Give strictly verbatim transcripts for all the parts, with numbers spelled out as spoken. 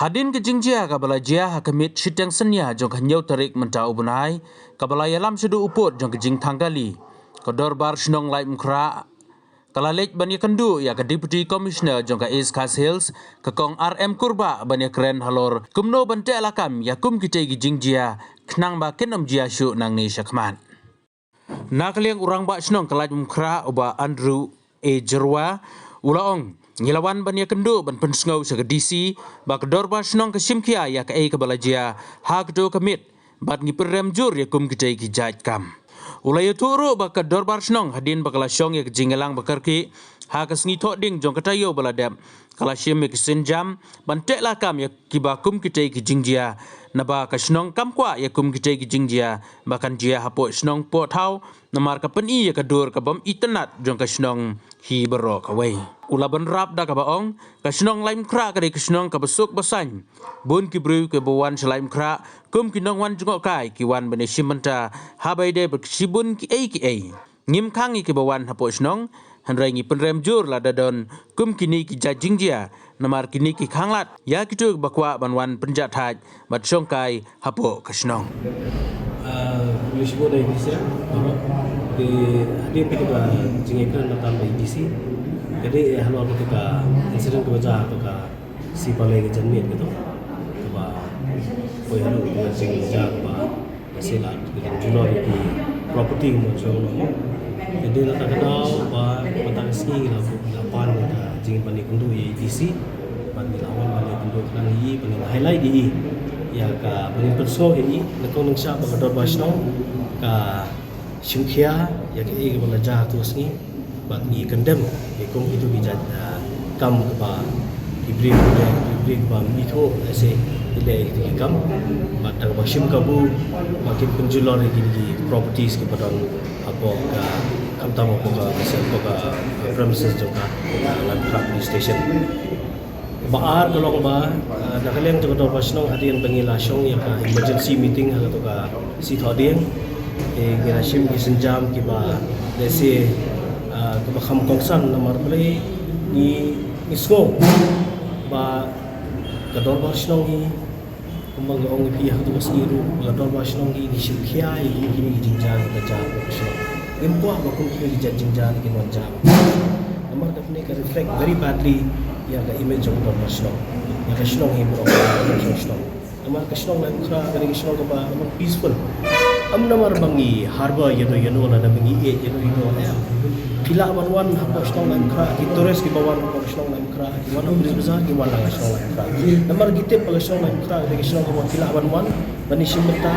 Hadien ka jingjia kaba la jia ha ka miet shiteng synñia jong ka hynñiew tarik mynta u bnai, kaba la ïalam shaduh u pud jong ka jingthangkali, ka Dorbar Shnong Laitumkhrah ka la leit ban ïakynduh ïa ka Deputy Commissioner jong ka East Khasi Hills, ka Kong R M Kurbah, ban ïakren halor kumno ban teh lakam ïa kum kitei ki jingjia khnang ba kin ym jia shuh nangne shakhmat. Na ka liang u Rangbah Shnong ka Laitumkhrah, u Bah Andrew A Jyrwa, u la ong, ngi la wan ban ïakynduh ban pynsngew sha ka D C ba ka Dorbar Shnong ka shim khia ïa kaei kaba la jia ha kato ka miet, bad ngi pynrem jur ïa kum kitei ki jait kam. U la ïathuh ruh ba ka Dorbar Shnong, hadien ba ka la shong ïa ka jingïalang ba kyrkieh ha ka sngi Thohdieng jong ka taïew ba la dep, ka la shim ïa ki sienjam ban teh lakam ïa kiba kum kitei ki jingjia, naba ka shnong kam kwah ïa kum kitei ki jingjia ba kan jia hapoh shnong poh thaw, namar ka pyni ïa ka dur ka bym itynnad jong ka shnong hi baroh kawei. U la bynrap da kaba ong, ka shnong Laitumkhrah ka dei ka shnong kaba suk ba saiñ. Bun ki briew kiba wan sha Laitumkhrah kum ki nongwan jngohkai ki wan ban ïashim bynta ha ba ïadei bad shibun kiei kiei. Ngim khang ïa kiba wan hapoh shnong, hynrei ngi pynrem jur lada don kum kine ki jait jingjia, namar kine ki khanglad ïa kito kiba kwah ban wan pynjahthait bad shongkai hapoh ka shnong. Ah, khublei shibun ïa i D C, baroh. Te hadien kata ka jingïakren mynta bad i D C, ka dei halor kata ka incident kaba jia ha ka Sipalai ka janmiet kata, kaba poi haduh kata ka jingjia kaba lehse la ka dang julor ïa ki property ka mon shnong, mo. Te dei na kata ka daw ba mynta ka sngi ngi la, ngi la pan ïa ka jingïapan ïakynduh ïa i D C, bad ngi la wan ban ïakynduh khnang ïa i, ban highlight ïa i, ïa ka ban pynsngew ïa i na ka bynta ba ka Dorbar Shnong ka shim khia ïa kaei kaba la jia ha kato ka sngi, bad ngi condemn ïa kum kito ki jait, ah, kam kaba ki briew, ki briew kiba ym ithuh, lehse ki leh ïa kito ki kam, bad da kaba shim kabu ba kin pynjulor ïa kine ki properties kiba don hapoh ka, khamtam hapoh ka, hapoh ka, ah, premises jong ka, ah, Laitumkhrah Police Station. Ba ar ka long ba, ah, na ka liang jong ka Dorbar Shnong, hadien ba ngi la shong ïa ka emergency meeting ha kato ka sngi Thohdieng, eh, ngi la shim ki sienjam kiba lehse, ah, kaba kham kongsan, namar balei ngi, ngi sngew ba ka Dorbar Shnong hi, kumba nga ong ïa phi ha kato ka sngi ruh, ba ka Dorbar Shnong hi ngi shim khia ïa kine ki jingjia kiba jia hapoh ka shnong. Ngim kwah ba kum kine ki jait jingjia kin wan jia. Namar kane ka reflect very badly ïa ka image jong ka Dorbar Shnong, ïa ka shnong hi baroh, ïa ka shnong. Namar ka shnong Laitumkhrah ka dei ka shnong kaba long peaceful. Ym namar ba ngi harbor ïano ïano lada ba ngi ïeit ïano ïano, eh. Phi lah ban wan hapoh shnong Laitumkhrah, ki tourist kiba wan hapoh shnong Laitumkhrah, ki wan ha Police Bazar, ki wan lang ha shnong Laitumkhrah. Namar ki tip ba ka shnong Laitumkhrah ka dei ka shnong kaba phi lah ban wan ban ïashim bynta.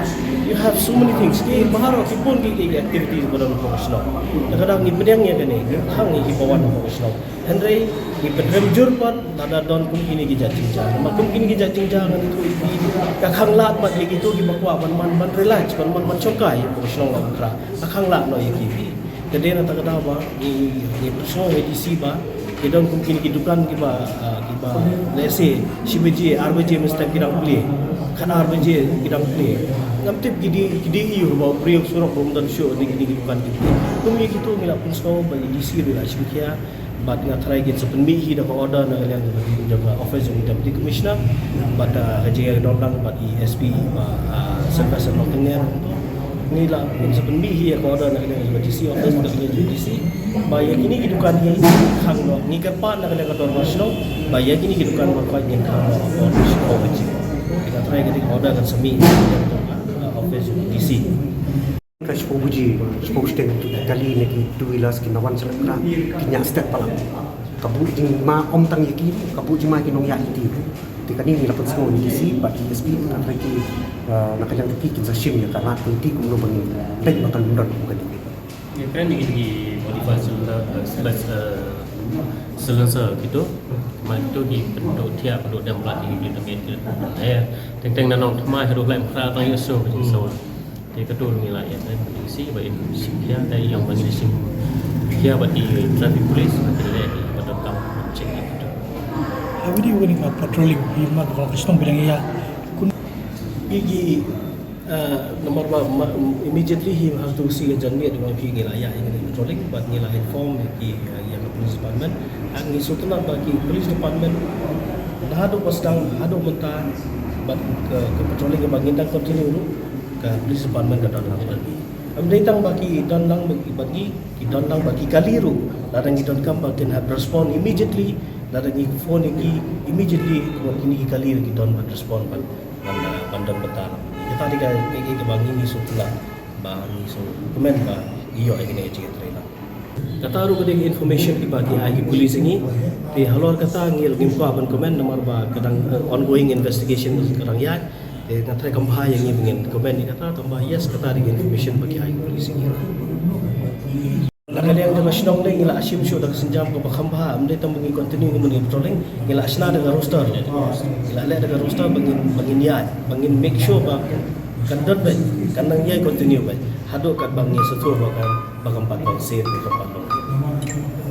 You have so many things. Ki baroh ki bun ki, ki activities ba don hapoh ka shnong. Te ka dang ngi pdiang ïa kane, ngi khang ïa kiba wan hapoh ka shnong. Hynrei ngi pynrem jur pat lada don kum kine ki jait jingjia. Namar kum kine ki jait jingjia ngan ïathuh ïa phi, ka khanglad pat ïa kito kiba kwah ban man ban relax, ban man ban shongkai hapoh ka shnong Laitumkhrah. Ka khanglad noh ïa ki. Ka dei na kata ka daw ba ngi, ngi pynsngew ïa i D C ba ki don kum kine ki dukan kiba, ah, kiba lehse shi baje, ar baje mynstep ki dang plie, khatar baje ki dang plie. Ngam tip ki D, ki D E U ba u briew surok ba um don shuh, dei kine ki dukan ki plie. Kum ïa kito ngi la pynsngew ba i D C ruh la shim khia. Bad nga tharai kin sa pynmih hi da ka order na ka liang jong ka office jong i Deputy Commissioner, bad, ah, ka jingïadon lang bad i S P ba, ah, Sylvester Nongkynrih. Ngi la, kin sa pynmih hi ïa ka order na ka liang jong ka D C office, na ka liang jong ka D C, ba ïa kine ki dukan hi khang noh, ngi kyrpad na ka liang ka Dorbar Shnong ba ïa kine ki dukan ba khang ngin khang noh ha ka order. Nga tharai ka dei ka order kan sa mih, ah, office jong ka D C. Ka shiphew baje, shiphew shiteng tu, kali ne ki two wheelers ki na wan sha Laitumkhrah, ki ñiah step palat. Ka buh jingma ym tang ïa ki, ka buh jingma ki nongñiah lynti. Te kane ngi la pynsngew ïa i D C bad i S P, nga tharai ki, eh, na ka liang jong ki kin sa shim ïa ka lad lynti kumno ba ngin peit ba kan ym don kum kane. Ngi kren ïa ki modify silencer, eh, silencer, eh, silencer kito. Ma kito ki pynduh thiah, pynduh dem palat ïa ki pynduh dem. Teng teng na nongthymmai haduh Laitumkhrah tang ïohsngew ka jingsngew. Te kato ngi la ïa, eh, i D C ba in shim khia, te ïa ba ngin shim khia bad i traffic police ba kin leh ïa ka donkam check ïa kato. Everyday kane ka patrolling, i mat ka shnong ba dang ïa. Kun i ki, eh, namar ba, ma, immediately hi ha kato ka sngi ka janmiet ba phi ngi la ïa, ïa kane patrolling bad ngi la inform ïa ki, eh, ïa ka police department. Ngi sngewtynnat ba ki police department Naduh ba sdang haduh mynta, bad ka, ka patrolling ba ngin dang continue ruh, ka police department ka don lang bad ngi. Ym dei tang ba ki don lang bad ngi, ki don lang bad ki kali ruh. Lada ngi donkam ba kin hap respond immediately, lada ngi phone ïa ki immediately, kumba kine ki kali ruh ki don ban respond ban, ban, ban don bynta. Kata dei ka, ka, ka, kaba ngi ngi sngewthuh ba ngi sngewkmen ba ïoh ïa kine ki jingïatreilang. Kata ruh ka dei ka information kiba ki ai ki police ïa ngi. Te halor kata ngi ngim kwah ban comment namar ba ka dang, eh, ongoing investigation ka dang ïaid. Te nga tharai kam bha ïa ngi ba ngin comment ïa kata, tangba yes, kata dei ka information ba ki ai ki police ïa ngi. Na ka liang jong ka shnong ne ngi la shim shuh da ka sienjam kaba kham bha, ym dei tang ba ngi continue ngi patrolling, ngi la shna da ka roster. Ngi la leh da ka roster ba ngin, ba ngin ïaid, ba ngin make sure ba kan don beit, kan nang ïai continue beit haduh katba ngi sngewthuh ba kan, ba kan pat long safe, ba kan pat long.